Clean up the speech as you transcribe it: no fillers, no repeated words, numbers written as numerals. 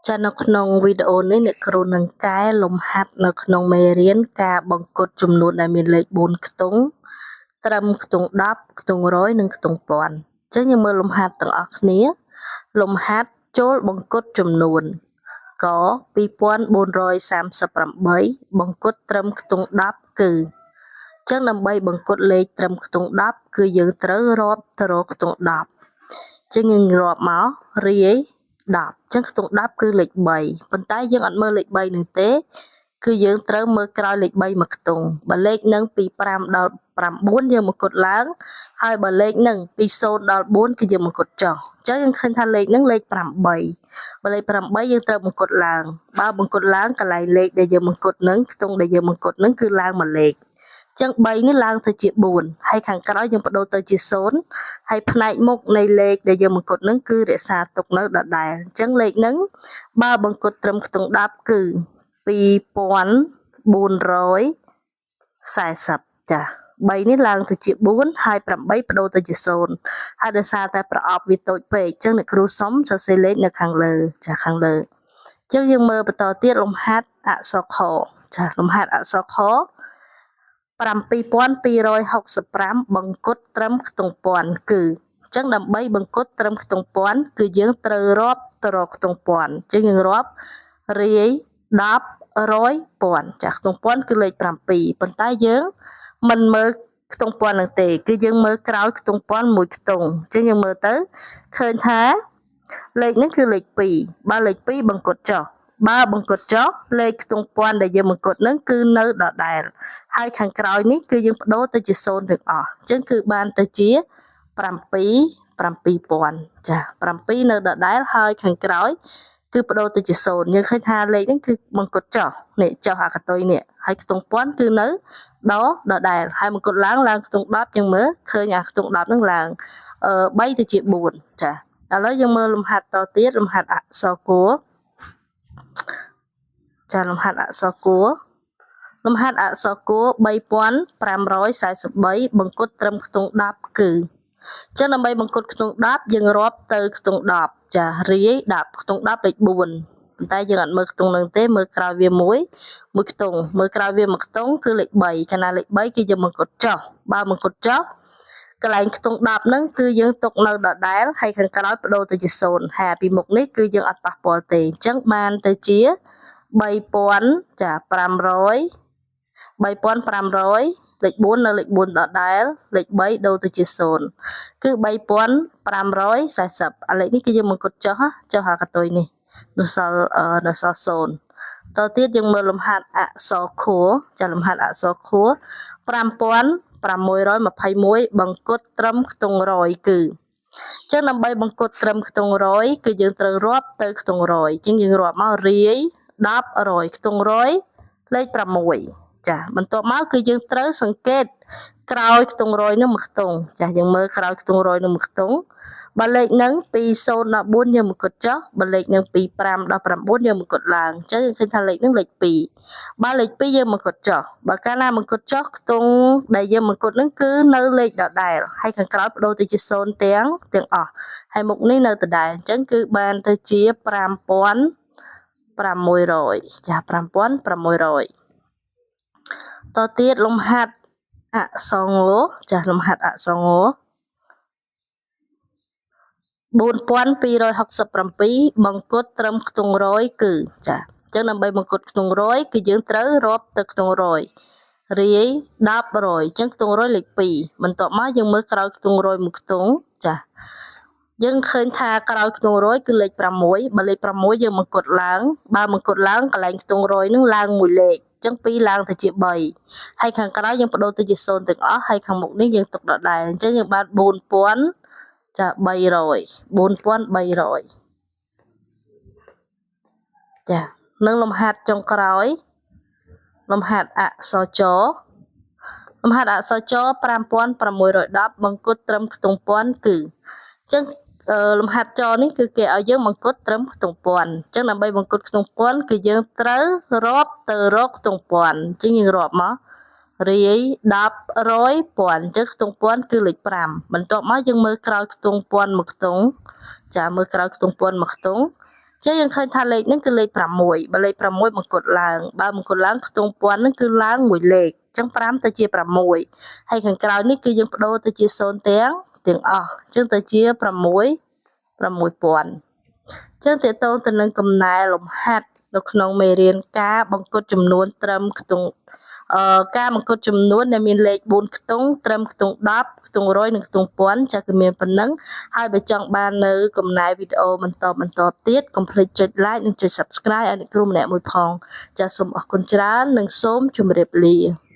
ចានៅក្នុងវីដេអូនេះអ្នកគ្រូនឹងកែលំហាត់នៅក្នុងមេរៀនការបង្កត់ចំនួនដែលមានលេខ4ខ្ទង់ត្រឹមខ្ទង់10ខ្ទង់100និងខ្ទង់1000អញ្ចឹងយើងមើលលំហាត់ទាំងអស់គ្នាលំហាត់ចូលបង្កត់ចំនួនក2438បង្កត់ត្រឹមខ្ទង់10គឺចឹងដើម្បីបង្កត់លេខត្រឹមខ្ទង់10គឺយើងត្រូវរាប់ទៅរកខ្ទង់10ចឹងយើងរាប់មករាយ10ចឹងខ្ទង់10គឺលេខ3ប៉ុន្តែយើងអត់មើលលេខ3នឹងទេគឺយើងត្រូវមើលក្រោយលេខ3មួយខ្ទង់បើលេខនឹងពី5ដល់9យើងមកគត់ឡើងហើយបើលេខនឹងពី0ដល់4គឺយើងមកគត់ចុះអញ្ចឹងយើងឃើញថាលេខនឹងលេខ8បើលេខ8យើងត្រូវបង្កត់ឡើងបើបង្កត់ឡើងកន្លែងលេខដែលយើងបង្កត់នឹងខ្ទង់ដែលយើងបង្កត់នឹងគឺឡើងមួយលេខចឹង3នេះឡើងទៅជា4ហើយខាងក្រោយយើងបដូរទៅជា0ហើយផ្នែកមុខនៃលេខដែលយើងបង្កត់នឹងគឺរក្សាទុកនៅដដែលអញ្ចឹងលេខនឹងបើបង្កត់ត្រឹមខ្ទង់10គឺ2440ចា3នេះឡើងទៅជា4ហើយ8បដូរទៅជា0ហើយដោយសារតែប្រអប់វាតូចពេកអញ្ចឹងអ្នកគ្រូសុំសរសេរលេខនៅខាងលើចាខាងលើអញ្ចឹងយើងមើលបន្តទៀតលំហាត់អក្សរខចាលំហាត់អក្សរខ7265បង្កត់ត្រឹមខ្ទង់ពាន់គឺអញ្ចឹងដើម្បីបង្កត់ត្រឹមខ្ទង់ពាន់គឺយើងត្រូវរាប់ទៅរកខ្ទង់ពាន់អញ្ចឹងយើងរាប់រាយ10 100ពាន់ចាខ្ទង់ពាន់គឺលេខ7ប៉ុន្តែយើងមិនមើលខ្ទង់ពាន់នឹងទេគឺយើងមើលក្រោយខ្ទង់ពាន់មួយខ្ទង់អញ្ចឹងយើងមើលទៅឃើញថាលេខនេះគឺលេខ2បើលេខ2បង្កត់ចុះបើបង្កត់ចុះលេខខ្ទង់ពាន់ដែលយើងបង្កត់នឹងគឺនៅដដែលហើយខាងក្រោយនេះគឺយើងបដូរទៅជា0ទាំងអស់អញ្ចឹងគឺបានទៅជា7 7000ចា7នៅដដែលហើយខាងក្រោយគឺបដូរទៅជា0យើងឃើញថាលេខហ្នឹងគឺបង្កត់ចុះនេះចុះអាកតុយនេះហើយខ្ទង់ពាន់គឺនៅដដដែលហើយបង្កត់ឡើងឡើងខ្ទង់10យើងមើលឃើញអាខ្ទង់10ហ្នឹងឡើង3ទៅជា4ចាឥឡូវយើងមើលលំហាត់តទៀតលំហាត់អក្សរគួរចាលំហាត់អក្សរគួរលំហាត់អក្សរគួរ3543បង្កត់ត្រឹមខ្ទង់10គឺចឹងដើម្បីបង្កត់ខ្ទង់10យើងរាប់ទៅខ្ទង់10ចារាយ10ខ្ទង់10លេខ4ប៉ុន្តែយើងអត់មើលខ្ទង់នឹងទេមើលក្រោយវាមួយមួយខ្ទង់មើលក្រោយវាមួយខ្ទង់គឺលេខ3កាលណាលេខ3គឺយើងបង្កត់ចុះបើបង្កត់ចុះកន្លែងខ្ទង់10ហ្នឹងគឺយើងទុកនៅដដែលហើយខាងក្រោយបដូរទៅជា0ហើយពីមុខនេះគឺយើងអត់ប៉ះពាល់ទេអញ្ចឹងបានទៅជា3000ចា500 3500លេខ4នៅលេខ4ដដែលលេខ3ដូរទៅជា0គឺ3540អាលេខនេះគឺយើងមកគត់ចុះចុះអាកតុយនេះនៅសល់នៅសល់0តទៀតយើងមើលលំហាត់អក្សរខួរចាលំហាត់អក្សរខួរ5621បង្កត់ត្រឹមខ្ទង់100គឺចឹងដើម្បីបង្កត់ត្រឹមខ្ទង់100គឺយើងត្រូវរាប់ទៅខ្ទង់100ចឹងយើងរាប់មករាយ10 100ខ្ទង់100លេខ6ចាបន្ទាប់មកគឺយើងត្រូវសង្កេតក្រោយខ្ទង់100នឹងមួយខ្ទង់ចាយើងមើលក្រោយខ្ទង់100នឹងមួយខ្ទង់បើលេខនឹងពី0ដល់4យើងមកគត់ចុះបើលេខនឹងពី5ដល់9យើងមកគត់ឡើងអញ្ចឹងយើងឃើញថាលេខនឹងលេខ2បើលេខ2យើងមកគត់ចុះបើកាលណាមកគត់ចុះខ្ទង់ដែលយើងមកគត់នឹងគឺនៅលេខដដែលហើយខាងក្រោយបដូរទៅជា0ទាំងទាំងអស់ហើយមុខនេះនៅដដែលអញ្ចឹងគឺបានទៅជា5600ចា5600តទៀតលំហាត់អក្សរងចាលំហាត់អក្សរង4267បង្កត់ត្រឹមខ្ទង់100គឺចាអញ្ចឹងដើម្បីបង្កត់ខ្ទង់100គឺយើងត្រូវរាប់ទៅខ្ទង់100រាយ10 100អញ្ចឹងខ្ទង់100លេខ2បន្ទាប់មកយើងមើលក្រោយខ្ទង់100មួយខ្ទង់ចាយើងឃើញថាក្រោយខ្ទង់100គឺលេខ6បើលេខ6យើងបង្កត់ឡើងបើបង្កត់ឡើងកន្លែងខ្ទង់100នឹងឡើងមួយលេខចឹង2ឡើងទៅជា3ហើយខាងក្រោយយើងបដូរទៅជា0ទាំងអស់ហើយខាងមុខនេះយើងទុកដដែលអញ្ចឹងយើងបាន4000ចា300 4300ចានឹងលំហាត់ចុងក្រោយលំហាត់អក្សរចលំហាត់អក្សរច5610បង្កត់ត្រឹមខ្ទង់ពាន់គឺអញ្ចឹងលំហាត់ចនេះគឺគេឲ្យយើងបង្កត់ត្រឹមខ្ទង់ពាន់អញ្ចឹងដើម្បីបង្កត់ខ្ទង់ពាន់គឺយើងត្រូវរាប់ទៅរកខ្ទង់ពាន់អញ្ចឹងយើងរាប់មករាយ10 100ពាន់អញ្ចឹងខ្ទង់ពាន់គឺលេខ5បន្ទាប់មកយើងមើលក្រោយខ្ទង់ពាន់មួយខ្ទង់ចាមើលក្រោយខ្ទង់ពាន់មួយខ្ទង់ ចឹងយើងឃើញថាលេខហ្នឹងគឺលេខ6បើលេខ6បង្គុតឡើងបើបង្គុតឡើងខ្ទង់ពាន់ហ្នឹងគឺឡើងមួយលេខចឹង5ទៅជា6ហើយខាងក្រោយនេះគឺយើងបដូរទៅជា0ទាំងទាំងអស់ចឹងទៅជា6 6000ចឹងតេតងទៅនឹងកំណែលំហាត់នៅក្នុងមេរៀនការបង្គុតចំនួនត្រឹមខ្ទង់អឺការបង្គុតចំនួនដែលមានលេខ4ខ្ទង់ត្រឹមខ្ទង់10ខ្ទង់100និងខ្ទង់1000ចាស់គឺមានប៉ុណ្ណឹងហើយបើចង់បាននៅកំណែវីដេអូបន្តបន្តទៀតកុំភ្លេចចុច like និងចុច Subscribe ឲ្យអ្នកគ្រូម្នាក់មួយផងចាសសូមអរគុណច្រើននិងសូមជម្រាបលា។